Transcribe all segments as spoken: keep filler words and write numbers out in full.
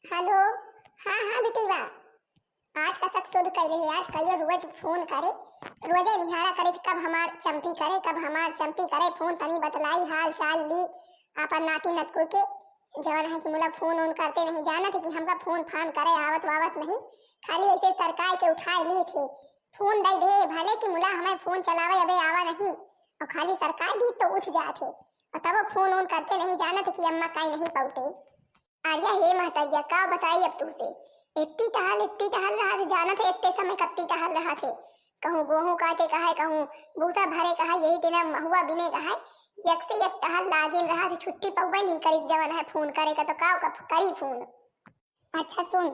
हेलो। हाँ, हाँ, बिटिया, आज का शक शुद्ध कइले है। आज कहियो रोज फोन करे, रोजे निहारा करे कि कब हमार चंपी करे, कब हमार चंपी करे फोन, तनी बतलाई हाल चाल ली आपन नाती नतकू के। जवन है कि मुला फोन ओन करते नहीं, जानत है कि हमका फोन फान करे आवत वावत नहीं, खाली ऐसे सरकाय के उठाए ली थे। फोन दे दे भले कि मुला हमें फोन चलावे अबे आवा नहीं, और खाली सरकाय दी तो उठ जात है, और तब फोन ओन करते नहीं, जानत है कि अम्मा काई नहीं पौते। अरे हे महतरिया, का बताई अब तू से। इतनी टहल, इतनी टहल रहा थे, जानत है इतने समय कत्ती टहल रहा थे। कहूँ गोहूँ काटे का है, कहूँ भूसा भरे का है, यही दिन महुआ बिने का है। एक से एक टहल लागिन रहा थे, छुट्टी पउबे नहीं करी, जवन है फोन करे का तो का, का करी फोन। अच्छा सुन,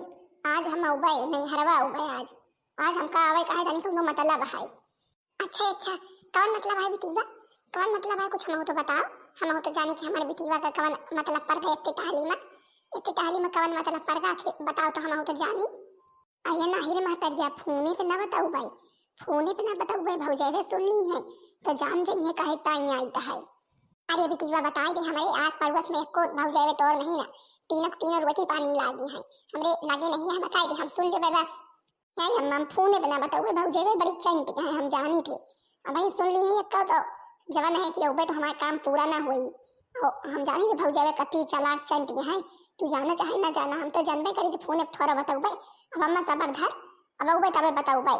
आज हम अउबे, नैहरवा अउबे आज। आज हमका आवे का है, तनी कौनो मतलब है। अच्छा, अच्छा, कवन मतलब है बिटिया? कवन मतलब है, कुछ हमहू तो बताओ। हमहू तो जानी कि हमारे बिटिया का कवन मतलब पड़ गए इतनी टहली में। इतनी टहली में कवन मतलब पड़ गए, आखिर बताओ तो हमहू तो जानी। अरे नाही रे महतरिया, फोने पे ना बताऊ भाई, फोने पे ना बताऊ भाई, भौजाई सुन ली है तो जान जाइए काहे ताई आई तो है। अरे बिटिया बताई दे, हमारे आस पड़ोस में एको भौजाई तोर नहीं ना, तीनों के तीनों रोटी पानी में लागी है, हमरे लागे नहीं है, बताई दे, हम सुन लेबे बस। नहीं अम्मा, हम फोने पे ना बताउबे, भौजेबे बड़ी चंट है, हम जानी थे। अब वही सुन ली है, एक तो जवन है कि अउबे तो हमारा काम पूरा ना होई। ओ, हम जानी थे भौजेबे कति चालाक चंट है, तू जाना चाहे ना जाना, हम तो जानबे करी थे फोने पे थोड़ा बताउबे। अब अम्मा सबर धर, अब अउबे तबे बताउबे।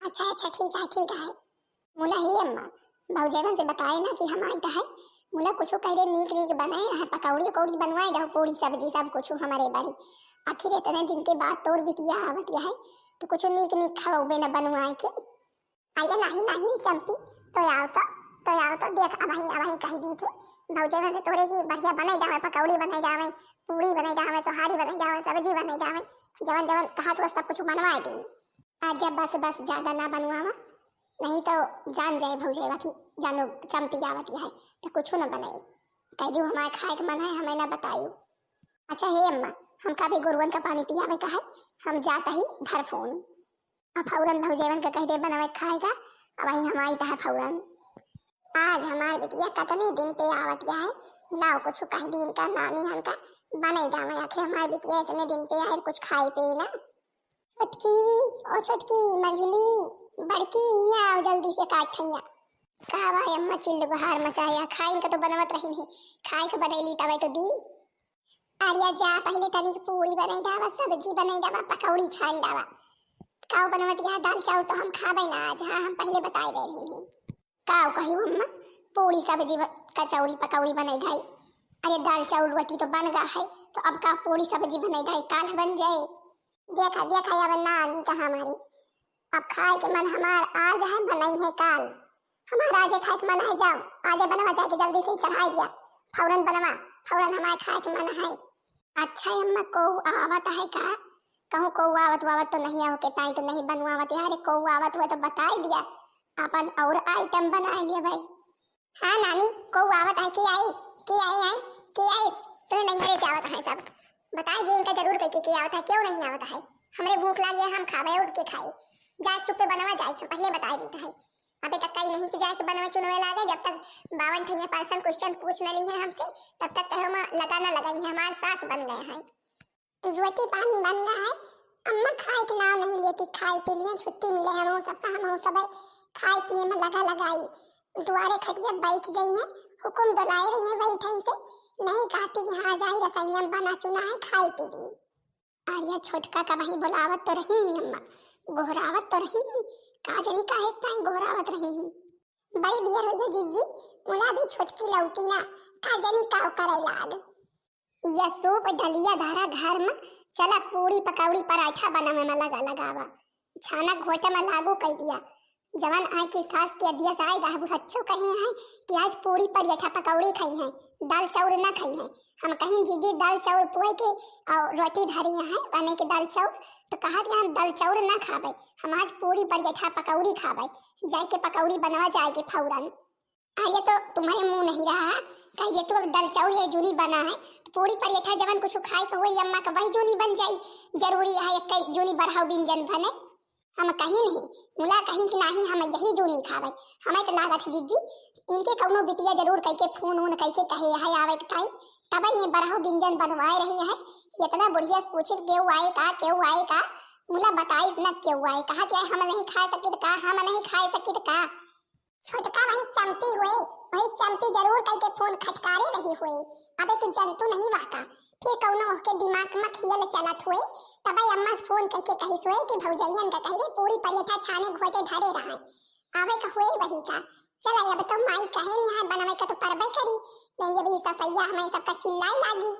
अच्छा, अच्छा, ठीक है, ठीक है। मुला हे अम्मा, भौजैवन से बताए ना कि हम आइत है। मुला कुछ कह दे, नीक नीक बनाए है, पकौड़ी उकौड़ी बनवाए जाओ, पूरी सब्जी सब कुछ हमारे बारी। आखिर इतने दिन के बाद तोर बिटिया आवत है, तो कुछ नीक नीक खवाबे न बनवाए के। अरे नाही नाही रे चंपी, तो आओ तो, तो आओ तो, देख अबही अबही कह दी थे भौजैवन से तोरे की बढ़िया बनाए जावे, पकौड़ी बनाए जावे, पूरी बनाए जावे, सोहारी बनाए जावे, सब्जी बनाए जावे, जवन जवन कहा तो सब कुछ बनवाए दी। आजा बस बस, ज्यादा ना बनवावा, नहीं तो जान जाए भौजैवा की जानो चंपी आवत है, तो कुछ न बनाई। कह दियो हमारे खाए के मन है, हमें ना बताइयो। अच्छा हे अम्मा, हमका भी गोरुअन का पानी पियावे का है, हम जाता ही धर फोन। अब फौरन भौजैवन का कह दे बनावे खाएगा, अब वही हम आई है फौरन। आज हमार बिटिया कतने दिन पे आवत है, लाओ कुछ कह दी इनका नानी हमका बनाई जावे, आखिर हमार बिटिया इतने दिन पे आए, कुछ खाए पिए ना। छोटकी, ओ छोटकी, मंझली, बड़की, यहाँ आओ जल्दी से, काट ठैया। का बा अम्मा, चिल्ल गुहार मचाया, खाइन का तो बनवत रही नहीं, खाए के बनैली तबे तो दी। अरे जा, पहले तनिक पूरी बनाई डावा, सब्जी बनाई डावा, पकौड़ी छान डावा। काऊ बनवत यहाँ दाल चाउर तो हम खाबे ना आज, हाँ, हम पहले बताए दे रही नहीं। काऊ कही अम्मा, पूरी सब्जी ब-, कचौरी पकौड़ी बनाई डाई। अरे दाल चाउर रोटी तो बन गा है, तो अब का पूरी सब्जी बनाई डाई, काल बन जाए। देखा, देखा, अब नानी का हमारी, अब खाए के मन हमार आज है, बनाई है काल। हमार आजे खाए के मन है, जाओ, आजे बनवा जाके जल्दी से चढ़ाई दिया, फौरन बनवा, फौरन हमार खाए के मन है। अच्छा अम्मा, को आवत है का? कहूँ को आवत वावत तो नहीं, आओ के ताई तो नहीं बनवावत है। अरे को आवत हुआ तो बताई दिया, अपन और आइटम बनाए लिया भाई। हाँ नानी, को आवत है, के आई, के आई, आई, के आई? तो नहीं, अरे जावत है सब, बताई दिए इनका जरूर कह के, के आवत है, क्यों नहीं आवत है? हमरे भूख लागी है, हम खावे और के खाए। जा चुप्पे बनवा जाए, हम पहले बताई देते हैं। अबे तक कहीं नहीं कि जाके बनवे चुनवे लागे, जब तक बावन ठैया पर्सन क्वेश्चन पूछ न ली है हमसे, तब तक कहो माँ लगा न लगाई है, हमार सास बन गए हैं। रोटी पानी बन गया है, अम्मा खाए के नाम नहीं लेती, खाए पी लिए, छुट्टी मिले हम सबका, हम सब खाए पिए में लगा लगाई। दुआरे खटिया बैठ गई है, हुकुम डोलाए रही है बैठे से, नहीं कहती कि हाँ जाई रसोईया में बना चुना है, खाए पी ली। अरे छोटका का वही बोलावत तो रही अम्मा, गोहरावत तो रही, का जनी काहे ताई गोहरावत रही। बड़ी बियर हुई है जिज्जी, मुला भी छोटकी लौटी ना, का जनी का करे लाग। या सूप डलिया धरा घर में, चला पूरी पकौड़ी पराठा बनावे में लगा लगावा। छाना घोटे में लागू कर दिया। जवन आए की सास के दिया से आए रहा बुढ़च्चो कहे हैं कि आज पूरी पराठा पकौड़ी खाई हैं, दाल चाउर ना खाई हैं। हम कहीं जीजी दाल चाउर पुए के और रोटी धरी हैं बने के दाल चाउर, तो कहा कि हम दाल चाउर ना खाबे, हम आज पूरी पराठा पकौड़ी खाबे। जाए के पकौड़ी बनवा जाए के फौरन। अरे तो तुम्हारे मुंह नहीं रहा, कहिए तो अब दाल चाउर ये जूनी बना है, तो पूरी पराठा जवन कुछ खाए के होई अम्मा का वही जूनी बन जाई। जरूरी है एक जूनी बरहौ बिंजन बने। हम कहीं नहीं, मुला कहीं कि नाही, हम यही जूनी खावे। हमें तो लागत है जिज्जी, इनके कौनो बिटिया जरूर कह के फोन वोन कह के कहे है आवे के टाइम, तब ये बरहौ बिंजन बनवाए रही है। इतना बुढ़िया से पूछित, "केहू आए का, केहू आए का?" मुला बताइस न केहू आए, कहत आए, "हम नहीं खाए सकित का, हम नहीं खाए सकित का?" छोटका वही चंपी हुए, वही चंपी जरूर कह के फोन खटकारे रही हुए। अबे तू जंतु नहीं वहका, फिर कौनो ओहके दिमाग में खियल चलत हुए, तबे अम्मा से फोन कह के कहिस हुए कि भौजैयन का कह दे पूरी परेठा छाने घोटे धरे रहा। आवे का हुए वही का। चल अब तो माई कहे नहीं है बनवे का तो परबे करी, नहीं अभी ससैया हमें सबका चिल्लाए लागी।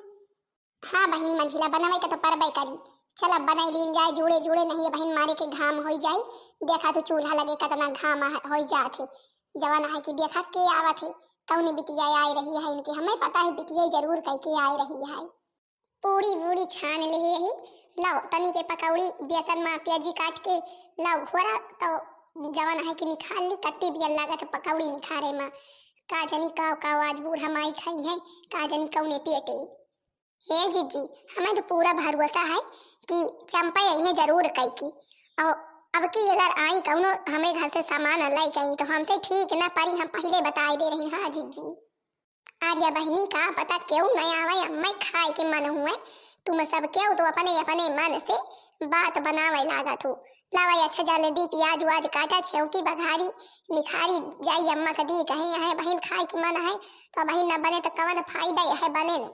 हाँ बहिनी मंझिला, बनवे के तो परबे करी। चल अब बनाई लीन जाए जूड़े जूड़े, नहीं बहिन मारे के घाम होई जाई। देखा तू चूल्हा लगे कतना घाम आ-, होई जात है। जवन है कि देखा के आवत है, कौन बिटिया आए रही है इनके, हमें पता है बिटिया जरूर कह के आए रही है। पूरी बूरी छान ले रही, लाओ तनी के पकौड़ी बेसन में प्याजी काट के लाओ घोरा तो जवन है कि निखार ली, कत्ती बियल लागत है पकौड़ी निखारे में। का जनी काव काव आज बूढ़ा माई खाई है, का जनी कौने पेटे। हे जिज्जी, हमें तो पूरा भरोसा है कि चंपा यहीं जरूर कई की। और अब की अगर आई कौनो हमरे घर से सामान लाई कहीं तो हमसे ठीक न परी, हम पहले बताए दे रही। हाँ जिज्जी। आर्या बहिनी का पता क्यों नहीं आवे, अम्मा खाए के मन हुए। तुम सब क्यों तो अपने अपने मन से बात बनावे लागत हो। लावा अच्छा जल्दी प्याज उआज काटा, छेवटी बघारी निखारी जाई, अम्मा का दी कहे है बहिन खाए के मन है तो बहिन न बने तो कवन फायदा है बने न।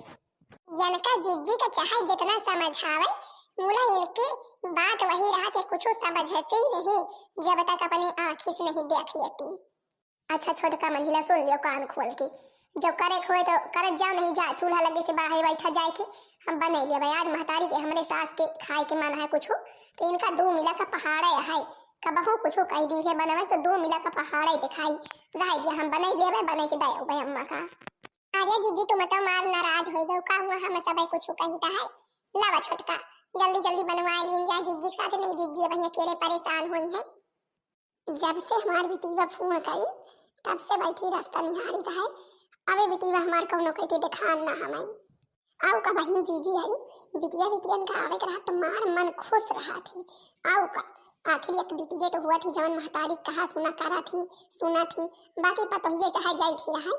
जनका जिज्जी का चाहे जितना समझावे, मुला इनके बात वही रहा कि कुछ समझते ही नहीं, जब तक अपनी आँखी से नहीं देख लेती। अच्छा छोटका मंझिला सुन लियो कान खोल के, जब करे के होए तो करत जाओ, नहीं जा चूल्हा लगे से बाहर बैठा जाए के हम बने लेबे। आज महतारी के हमरे सास के खाए के मन है कुछ तो इनका दो मिला का पहाड़े है, कबहू कुछ कह दी है बनवे तो दो मिला का पहाड़े दिखाई। रह दिया हम बने लेबे, बने के दे अम्मा का। अरे जीजी, तुम तो मार नाराज हो गयो, का हुआ? हम सब कुछ कही तो है। लावा छोटका, जल्दी जल्दी बनवाए लीन जा जीजी के साथ, नहीं जीजी अब अकेले परेशान हुई है। जब से हमार बिटिया फोन करी, तब से बैठी रास्ता निहारी तो है। अबे बिटिया हमार कौनो कह के देखान ना हमें। आऊ का बहिनी जीजी हरी, बिटिया बिटियन का आवे के रहा तो मार मन खुश रहा थी। आऊ का, आखिर एक बिटिया तो हुआ थी जवन महतारी कहा सुना करा थी, सुना थी, बाकी पतोहिए चाहे जाई थी रहा।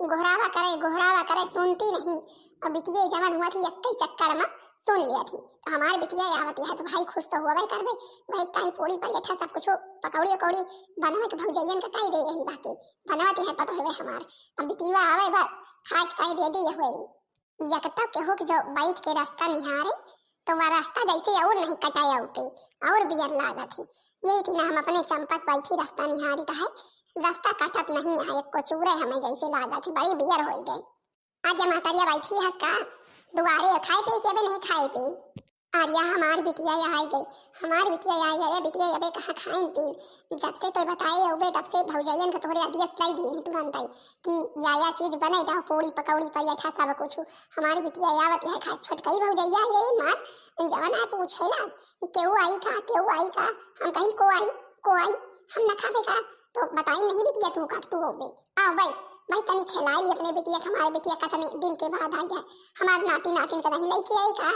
गोहरावा करे, गोहरावा करे, सुनती नहीं। और बिटिया जवन हुआ थी, यक्के चक्कर में सुन लिया थी। तो हमार बिटिया आवती है, तो भाई खुश तो हुआ करबे। भाई काई पूरी परेठा सब कुछ, पकौड़ी उकौड़ी बनवे के भौजैयन के काई दे यही बाकी। बनवती है पतोहवे हमार। अब बिटिया आवे बस, खाए के काई ready हुए। यकता केहू के जो बैठ के रास्ता निहारे, तो वह रास्ता जैसे और नहीं कटाया उठे, और बियर लागत है। यही थी ना हम अपने चंपक बैठी रास्ता निहारी तो है, रास्ता कटत नहीं है, एक कोचूरे हमें जैसे लागत है, बड़ी बियर होई गई। आज महतरिया बैठी हस का दुआरे, खाए पी के अबे नहीं खाए पी। आर्या हमार बिटिया आई गई, हमार बिटिया आई गई। अरे बिटिया अबे कहाँ खाइन पीन, जब से तो बताए उबे तब से भौजैयन के तोहरे अदियस लाई दीन ही तुरंत आई कि या या चीज बने जाओ, पूरी पकौड़ी परेठा सब कुछ। हमार बिटिया आवत है खाए, छोटकई भौजैया आई रही मार, जवन आए पूछेला कि केहू आई का, केहू आई का। हम कहीं को आई, को आई, हम न खाबे का। तो बताई नहीं बिटिया तू का तू होबे। आओ भाई, भाई तनी खिलाई ली अपने बिटिया के, हमारे बिटिया कतने दिन के बाद आई है, हमार नाती नातिन का नहीं लइके आई का।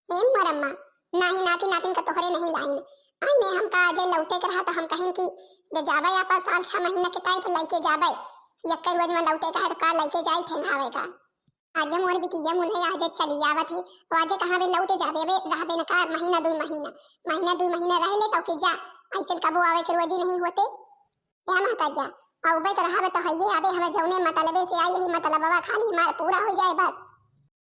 हे मोर अम्मा, नाही नाती नातिन का तोहरे नहीं लाइन। आई ने हमका जे लौटे के रहा तो हम कहिन कि जे जाबे आपन साल छह महीना के ताई तो लइके जाबे, यक्के रोज में लौटे का है तो का लइके जाई थे नहावे का। अरे मोर बिटिया मुल्हे आज चली आवत है, वो आज कहाँ बे लौटे जाबे, अबे रहबे न का महीना दुई महीना, महीना दुई महीना रह ले तो फिर जा, ऐसे कबो आवे के रोजी नहीं होते। या महताजा, अउबे तो रहबे तो हइये, अबे हमें जौने मतलबे से आई, यही मतलबवा खाली हमार पूरा हो जाए बस।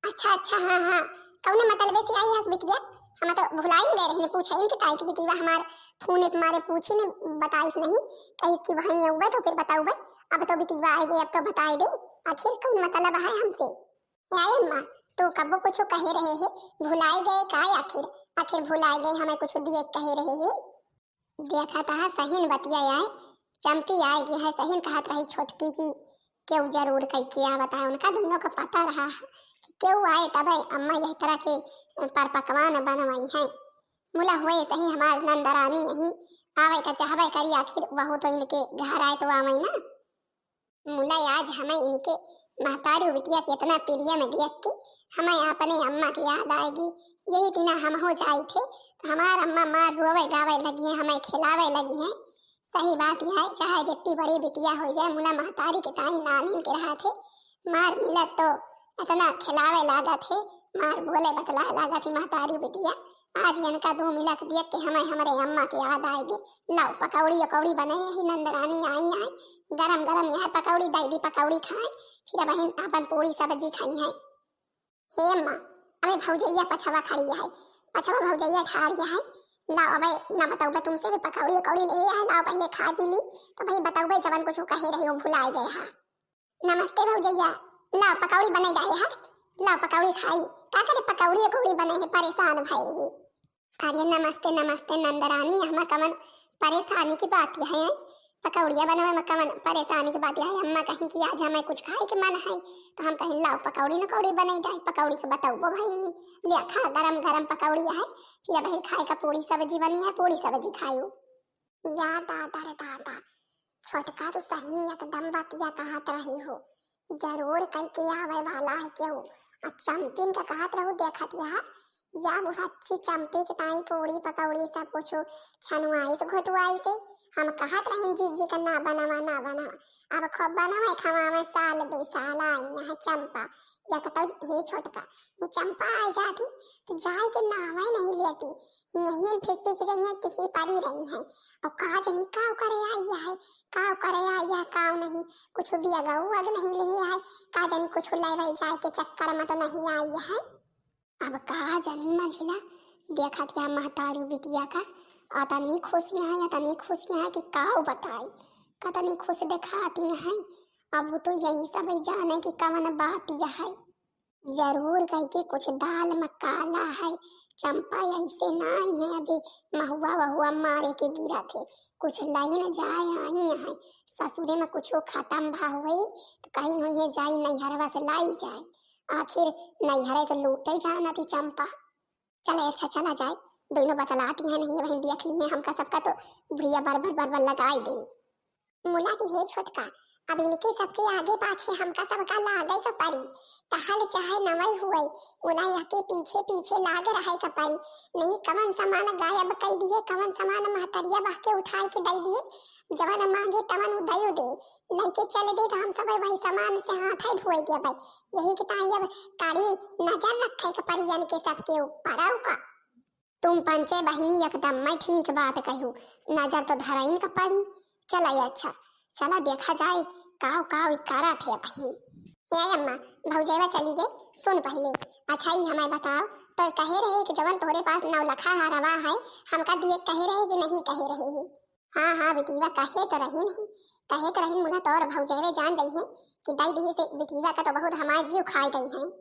अच्छा, अच्छा, हाँ, हाँ, कौने मतलबे से आई हस बिटिया? हम तो भुलाई न गए रही, पूछे इनके ताई के बिटिया हमार फोन पे मारे पूछी न बताइस नहीं, कहिस कि वहीं अउबे तो फिर बताउबे। अब तो बिटिया आई गई, अब तो बताए दे, आखिर कौन मतलब है हमसे? ए अम्मा, तू कबो कुछ कहे रहे है, भुलाई गए का आखिर? आखिर भुलाई गए हमें कुछ दिए कहे रहे है? देखा तहा सहीन बतिया आए, चंपी आए कि है सहीन कहत रही छोटकी की केहू जरूर कई के आवत है। उनका दोनों का पता रहा है कि केहू आए तबे अम्मा यह तरह के पर पकवान बनवाई हैं। मुला हुए सही हमार नंदरानी यही आवे का चाहबे करी, आखिर वहू तो इनके घर आए तो आवे ना। मुला आज हमें इनके महतारी बिटिया के इतना प्रिय में देख के हमें अपने अम्मा की याद आएगी। यही दिना हम हो जाए थे तो हमार अम्मा मार रोवे गावे लगी है, हमें खिलावे लगी है। सही बात यह है, चाहे जितनी बड़ी बिटिया हो जाए, मुला महतारी के ताई नानीन के रहा थे, मार मिलत तो इतना खिलावे लागत है, मार बोले बतलाए लागत ही महतारी बिटिया, आज इनका दो मिलक देख के हमें हमरे अम्मा के याद आएगी। लाओ पकौड़ी उकौड़ी बने ही नंदरानी आई आए, गरम गरम यह पकौड़ी दे दी, पकौड़ी खाए, फिर बहिन अपन पूरी सब्जी खाई है। हे अम्मा, अबे भौजैया पछवा खड़ी है, पछवा भौजैया ठाड़ी है। लाओ अबे न बतौबे तुमसे भी पकौड़ी उकौड़ी ले है, लाओ पहले खा पी ली, तो भाई बतौबे जवन कुछ कहे रही वो भुलाए गए है। नमस्ते भौजैया, लाओ पकौड़ी बने जाए है, लाओ पकौड़ी खाई। का करे पकौड़ी उकौड़ी बने है, परेशान भए है। अरे नमस्ते नमस्ते नंदरानी, हमा कवन परेशानी की बात है? पकौड़िया बनवे में कवन परेशानी की बात है? अम्मा कही कि आज हमें कुछ खाए के मन है, तो हम कही लाओ पकौड़ी नकौड़ी बने जाए, पकौड़ी के बतौबो भाई, ले खा गरम गरम पकौड़ी है, फिर भाई खाए का पूरी सब्जी बनी है, पूरी सब्जी खायो। या दादा रे दादा, छोटका तो सही में एकदम बतिया कहत रही हो, जरूर कई के आवे वाला है केहू। आ चंपिन का कहत रहू देखत यह, या बुढ़च्ची चंपी के ताई पूरी पकौड़ी सब कुछ छनुआई से घोटुआई से। हम कहत रहिन जीजी का ना बनावा, ना बनावा। अब खूब बनावे खवावे, साल दो साल आई यहाँ चंपा। या कहता हे छोटका, ये चंपा आ जाती तो जाए के नावे नहीं लेती। यहीं फिर टिक जाइए, टिकी पड़ी रही है। और का जनी का करे आई है, का करे आई है, का नहीं, कुछ भी अगऊ अग नहीं लिए है, का जनी कुछ लेवे जाए के चक्कर में तो नहीं आई है। अब का जनी मंझिला, देखत या महतारू बिटिया का, अतनी खुशियाँ है, अतनी खुशियाँ है कि का बताई, कतनी खुश देखाती है। अब वो तो यही सब जाने कि कवन बात यह है। जरूर कही कि कुछ दाल में काला है, चंपा ऐसे नाई है, अभी महुआ वहुआ मारे के गिरा थे, कुछ लाइन जाए आई है, ससुरे में कुछ खत्म भा हुई तो कहीं हुई है जाई नैहरवा से लाई जाए, आखिर नैहरे तो लूटे जाना थी चंपा। चले अच्छा चला जाए, दोनों बतलाती है नहीं वहीं देख लिए हमका सबका तो बुढ़िया बरबर बरबर लगाई दे। मुला कि हे छोटका, अब इनके सबके आगे पाछे हमका सबका लागे क पड़ी, कहल चाहे नवई हुए, मुला यह के पीछे पीछे लाग रहे क पड़ी। नहीं कवन सामान गायब कई दिए, कवन सामान महतरिया बह के उठाए के दे दिए, जवन मांगे तवन उ दयो दे, लइके चल दे तो हम सब वही सामान से हाथे धोए देबे। यही के ताई अब कारी नजर रखे क पड़ी इनके सबके ऊपर। आऊ का? तुम पंचे बहिनी एकदम मैं ठीक बात कहू, नजर तो धराइन का पड़ी। चला ये अच्छा, चला देखा जाए काव काव ई करत है बहिन। ए अम्मा, भौजेवा चली गई, सुन पहले। अच्छा ई हमें बताओ, तो कहे रहे कि जवन तोहरे पास नौ लखा हरवा है, हमका दिए कहे रहे कि नहीं कहे रहे है? हाँ हाँ बिटिया, कहे तो रही नहीं, कहे तो रही मुला तोर भौजेवे जान जइहे कि दई दिए से बिटिया का तो बहुत हमार जीव खाए गई है।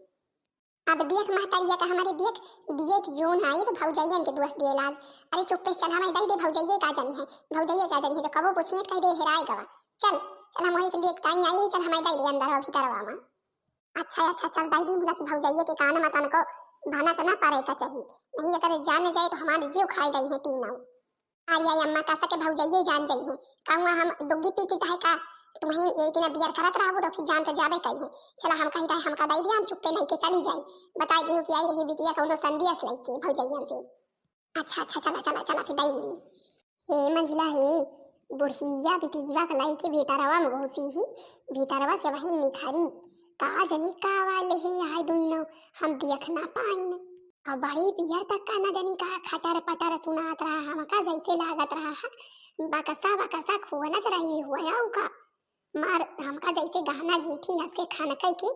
अब देख महतरिया का हमारे देख, दिए के जून आई तो भौजैयन के दोष दिए लाग। अरे चुप्पे से चल, हमारे दई दे, भौजैये का जानी है, भौजैये का जानी है, जो कबो पूछिए तो कह दे हेराए गवा। चल, चल हम वही के लिए ताई आई है, चल हमारे दई दे अंदर भीतरवा में। अच्छा अच्छा चल दई दी, मुला की भौजैये के कान में तनको भनक ना पड़े का चाहिए, नहीं अगर जान जाए तो हमारे जीव खाए गई है तीनों। अरे आई अम्मा, का सके भौजैये जान जइहे। कहूँ हम दुग्गी पी की कहे का तुम्हें ये इतना बियर करत रहबू तो फिर जान तो जाबे कही है। चला हम कही रहे हमका दई दिया, हम चुप्पे लेके चली जाई। बताई दियो कि आई रही बिटिया कौनो संदेश लेके भौजैयन से। अच्छा अच्छा चला चला चला फिर दई दी। हे मंझिला हे, बुढ़िया बिटिया के लेके भीतरवा में घुसी ही, भीतरवा से वही निखरी। का जनी का वाले ही आए दुइनो, हम देख ना पाइन। अब बड़ी बियर तक का न जनी का खटर पटर सुनात रहा, हमका जैसे लागत रहा है बकसा बकसा खोलत रही हुआ का। मार हमका जैसे गहना गीठी हंस के खनकै के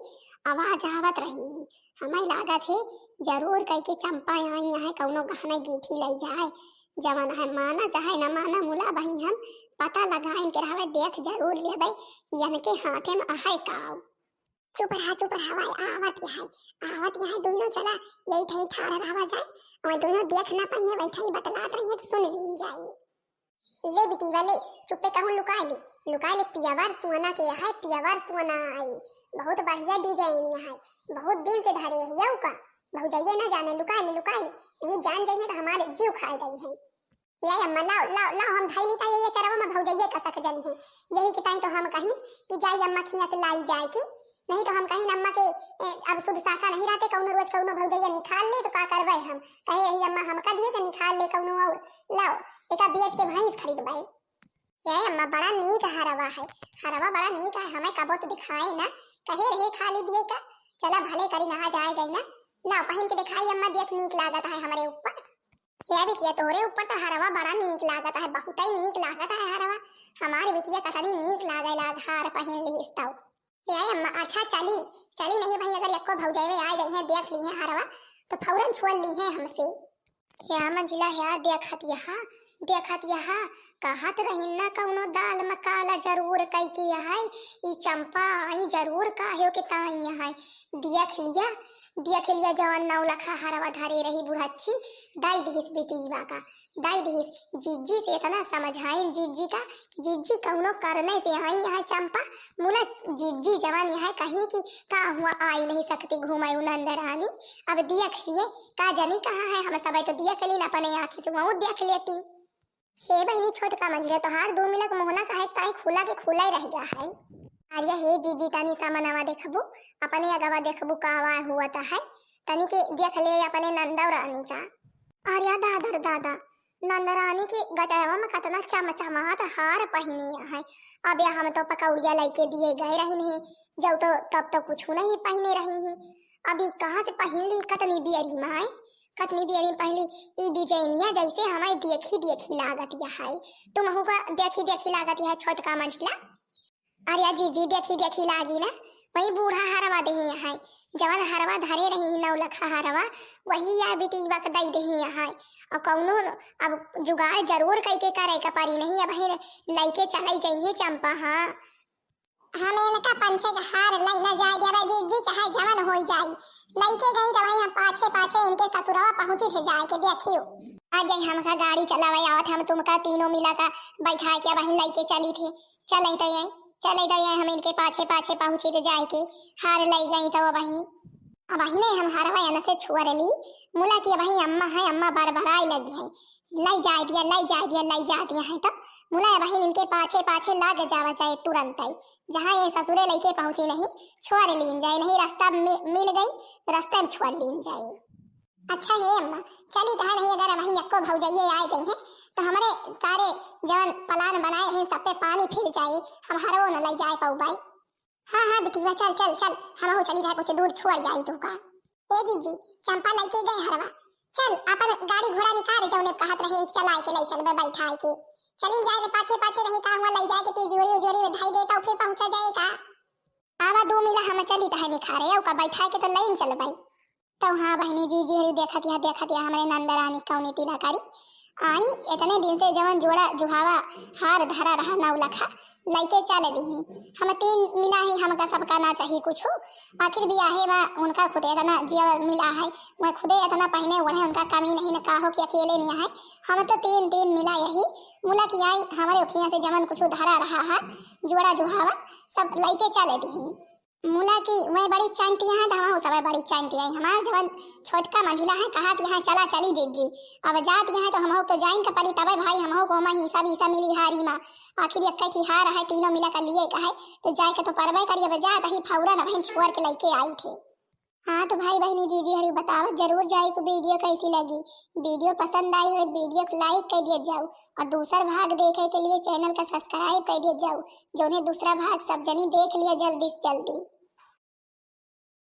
आवाज आवत रही। हमें लागत है जरूर कह के चंपा आई है कौनो गहना गीठी ले जाए। जवन है माना चाहे न माना मुला बही हम पता लगाइन के रहबे, देख जरूर लेबे यनके हाथे में आहे काव। चुप रहा, चुप रहा, भाई, आवत यहाँ, आवत यहाँ, दोनों चला, यही ठही ठाड़ रहवा जाए, और दोनों देख ना पाइए, वही ठही बतलात रहिए, तो सुन लीन जाए। ले बिटिया, ले, चुप्पे कहूँ लुकाए ले, लुकाए ले, पियावर सोना के यहाँ, पियावर सोना आई, बहुत बढ़िया डिजाइन यहाँ, बहुत दिन से धरे है, यऊ का, भौजैया ना जाने, लुकाए ले, लुकाए ले, नहीं जान जाइए तो हमारे जीव खाए गई है। ए अम्मा, लाओ, लाओ, लाओ, हम धइली त ये, ये चरवा में भौजइये का सक जनी है। यही के ताई तो हम कही कि जाई अम्मा खिया से लाई जाए की, नहीं तो हम कही अम्मा के, ए, अब शुद्ध शाखा नहीं रहते, कौनो रोज कौनो भौजइया निकाल ले तो का करबे हम। कहे रही अम्मा हमका दिए के निकाल ले कौनो और, लाओ, एका बेच के भैंस खरीदबे। ए अम्मा, बड़ा नीक हरवा है, हरवा बड़ा नीक है, हमें कबो तो दिखाए ना, कहे रहे खाली दिए का, चला भले करी नहा जाए गई ना, लाओ पहिन के देखाई अम्मा, देख नीक लागत है हमरे ऊपर। हे बिटिया, तोरे ऊपर तो हरवा बड़ा नीक लागत है, बहुतै नीक लागत है हरवा। हमार बिटिया कतनी नीक लागे लाग हार पहिन लिहिस तौ। हे अम्मा, अच्छा चली, चली नहीं भाई, अगर एक्को भौजैवे आ जइहें, देख लिहें हरवा, तो फौरन छोड़ लिहें हमसे। हे मंझिला, हे देखत यहाँ, देखत यहाँ, कहत रहिन ना कौनो दाल में काला जरूर कइके यहाँ, ई चंपा आई जरूर काहे के ताई यहाँ। देख लिया, देख लिया, जवन नौलखा हरवा धरे रही बुढ़च्ची, दइ दिहिस बिटिया का, दइ दिहिस। जिज्जी से इतना समझाइन जिज्जी का, कि जिज्जी कौनो करने से आई यहाँ चंपा, मुला जिज्जी जवन यहाँ कहीं कि का हुआ आई नहीं सकती घूमे उ नंद रानी। अब देख लिए, का जनी कहाँ है, हम सबे तो देख लीन अपने आँखी से, वहू देख लेती। हे बहिनी, छोटका मंझिला, तोहार दू मिलक मोहना काहे ताई खुला के खुला ही रह गया है। अरे हे जिज्जी, तनी सा मनवा देखबू, अपने अगवा देखबू, कहवा हुआ त है, तनी के देख ले अपने नंदव रानी का। अरे दादा रे दादा, नंद रानी के गटवा में कतना चमचमात हार पहिने है। अब या हम तो पकौड़िया लइके दिए गए रही नहीं, जब तो तब तो कुछ नहीं पहिने रही है। अब ई कहाँ से पहिन ली, कतनी बियरी में है, कतनी बियरी में पहिन ली। ई डिजाइनिया जैसे हमें देखी देखी लागत या है, तुमहू का देखी देखी लागत या है छोटका मंझिला। अरे जिज्जी, देखी देखी लागी ना, वही बूढ़ा हरवा देही यहाँ, जवन हरवा धरे रही नौलखा हरवा, वही या बिटिया के दई देही यहाँ। और कौनो अब जुगाड़ जरूर कइके करे के पड़ी नहीं, अब हिन लइके चले जाइए चंपा। हाँ, हम इनका पंचे के हार लई ना जाए देवे जिज्जी, चाहे जवन होई जाई। लइके गई तो वही हम पाछे पाछे इनके ससुरवा पहुँची थे जाए के, देखियो। आ जाई, हमका गाड़ी चलावे आवत, हम तुमका तीनों मिला का बैठा के वहीं लइके चली थे। चले तो ये, चले तो ये, हम इनके पाछे पाछे पहुँची थे जाए के, हार लई गई तो वहीं। अब वहीं ने हम हरवा एन से छोड़ ली, मुला की वहीं अम्मा है, अम्मा बरबराए लगी है, लई जाए दिया, लई जाए दिया, लई जाए दिया है तो मुला वहीं इनके पाछे पाछे लाग जावा चाहे तुरंत आई, जहाँ ये ससुरे लइके पहुँची नहीं, छोड़ लीन जाए, नहीं रास्ता मि-, मिल गई, रास्ता में छोड़ लीन जाए। अच्छा हे अम्मा, चली तहन ही अगर वहीं एक्को भौजइये आ जाइए तो हमरे सारे जवन प्लान बनाए रहे सब पे पानी फिर जाए, हम हरवो न लई जाए पउबाई। हाँ हाँ बिटिया, चल चल चल, हमहू चली रहे कुछ दूर छोड़ जाई तू का। ए जिज्जी, चंपा लइके गए हरवा, चल अपन गाड़ी घोड़ा निकाल जौने कहत रहे चलाए के लई चलबे बैठाए के, चलिन जाए न पाछे पाछे नहीं का हुआ लई जाए के तिजोरी उजोरी में धई देता फिर पहुँचा जाए का। आवा दू मिला हम चली तहे निखारे, औ का बैठाए के तो लईन चलबई। तो हाँ बहिनी, जिज्जी हरी देखत या, देखत या हमरे नंद रानी कौनी ती ना करी। आई, इतने दिन से जवन जोड़ा जुहावा हार धरा रहा नौलखा, लइके चल दिही। हम तीन मिला ही, हमका सबका ना चाही कुछ, आखिर बियाहे बा उनका खुदे इतना जिया मिला है, मैं खुदे इतना पहिने ओढ़े, उनका कमी नहीं न काहो कि अकेले नहीं है। हम तो तीन तीन मिला यही मुला की आई, हमरे उखिया से जवन कुछ धरा रहा है जोड़ा जुहावा सब लइके चल दिही। मुला की वह बड़ी चंटिया है, तो हमहू सब बड़ी चंटिया है। हमार जवन छोटका मंझिला है, कहा कि यहाँ चला चली जिज्जी, अब जात यहाँ तो हमहू तो जाइन के पड़ी, तबे भाई हमहू को हमा हिस्सा भी हिस्सा मिली हारी मा। आखिर एक की हार है, तीनों मिला कर लिए का है, तो जाए के तो परबे करी। अब जात ही फौरन अब छोड़ के लइके आई थे। हाँ तो भाई बहिनी, जिज्जी हरी बतावत जरूर जाए कि वीडियो कैसी लगी। वीडियो पसंद आई हो तो वीडियो को लाइक कर दिया जाओ और दूसर भाग देखे के लिए चैनल का सब्सक्राइब कर दिया जाओ, जौने दूसरा भाग सब जनी देख लिया जल्दी से जल्दी।